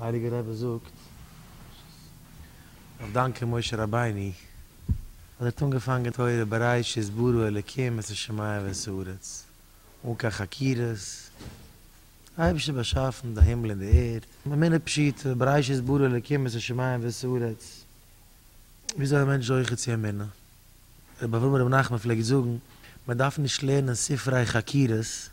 הייליגער רבי זאגט, דארף דאנקען משה רבינו אז ער האט אנגעפאנגען תורה בראשית ברא אלקים את השמים ואת הארץ, אן קיין חקירות, אייבערשטער באשאפן די הימל און די ערד, אמונה פשוטה, בראשית ברא אלקים את השמים ואת הארץ, וויאזוי א מענטש זוכה צו אמונה? רבי אברהם רבי נחמן פלעגט זאגן, מען דארף נישט לערנען ספרי חקירות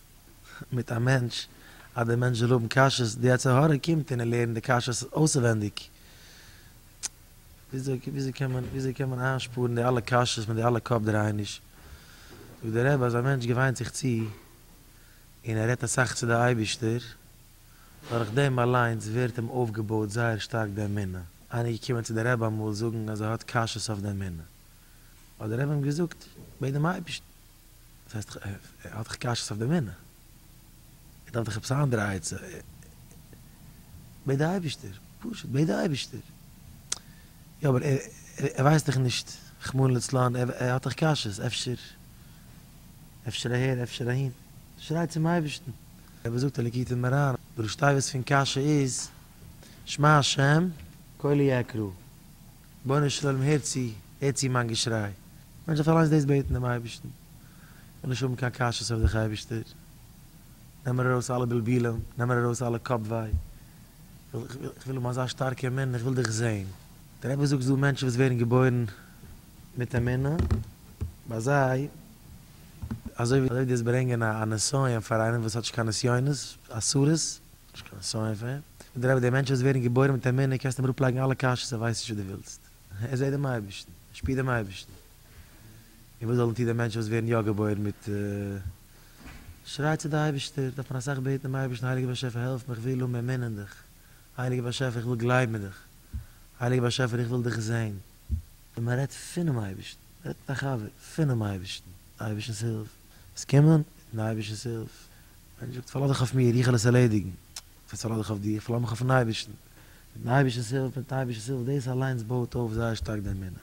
מיט א מענטש אז דער מענטש זאל האבן קשיות, די יצר הרע קומט און ער לערנט די קשיות אויסעווענדיג, וויאזוי וויאזוי קען מען וויאזוי קען מען איינשפארן די אלע קשיות מיט די אלע קאפ דרייעניש? זאגט דער רבי אז א מענטש געוויינט זיך צו און ער רעדט אסאך צו די אייבישטער, דורך דעם אליינס ווערט אים אויפגעבויט זייער שטארק די אמונה. איינער איז געקומען צו די רבי אמאל זאגן אז ער האט קשיות אויף די אמונה, האט דער רבי אים געזאגט, בעט דעם אייבערשטן. דאס הייסט ער האט דאך קשיות אויף די אמונה, ער דארף דאך עפעס א אנדערע עצה, בעט די אייבערשטער, פשוט בעט די אייבערשטער. יא אבער ער ווייסט דאך נישט, רחמנא לצלן, ער האט דאך קשיות, אפשר אפשר אהער אפשר אהין, שריי צום אייבערשטן. רבי זאגט אין ליקוטי מוהר"ן, די ראשי תיבות פון קשיא איז, שמע השם קולי אקרא. רבונו של עולם הער צו, הער צו מיין געשריי. מענטש דארף אליינס דאס בעטן דעם אייבערשטן, איך וויל נישט האבן קיין קשיות אויף דיך אייבערשטער, נעם מיר ארויס אלע בלבולים, נעם מיר ארויס אלע קאפ וויי, איך וויל האבן אזא שטארקע אמונה, איך וויל דיך זען. דער רבי זאגט ס'דא מענטשן וואס ווערן געבוירן מיט אמונה, ביי זיי אזוי ווי דאס ברענגען א נסיון פאר איינעם וואס האט נישט קיין נסיונות, אסורות, נישט קיין נסיון פאר אים. זאגט דער רבי, די מענטשן וואס ווערן געבוירן מיט אמונה, קענסט אים אראפלייגן אלע קשיות, ער ווייסט נישט וואס דו ווילסט. ער זעט דעם אייבערשטן, ער שפירט דעם אייבערשטן. און וואס זאלן טון די מענטשן וואס ווערן יא געבוירן מיט. שריי צו די אייבערשטער, דארף מען אסאך בעטן דעם אייבערשטן, הייליגער באשעפער העלף מיך, איך וויל האבן אמונה אין דיך, הייליגער באשעפער איך וויל גלייבן אין דיך, הייליגער באשעפער איך וויל דיך זען. און מען רעדט פונעם אייבערשטן, מען רעדט מיט א חבר פונעם אייבערשטן, די אייבערשטנ'ס הילף, עס קומען מיט'ן אייבערשטנ'ס הילף. מענטש זאגט פארלאז דיך אויף מיר, איך וועל עס ערלעדיגן. וואס פארלאז דיך אויף דיר? איך פארלאז מיך אויפן אייבערשטן. מיטן אייבערשטנ'ס הילף, מיטן אייבערשטנ'ס הילף, דאס אליינס בויט אויף זייער שטארק די אמונה.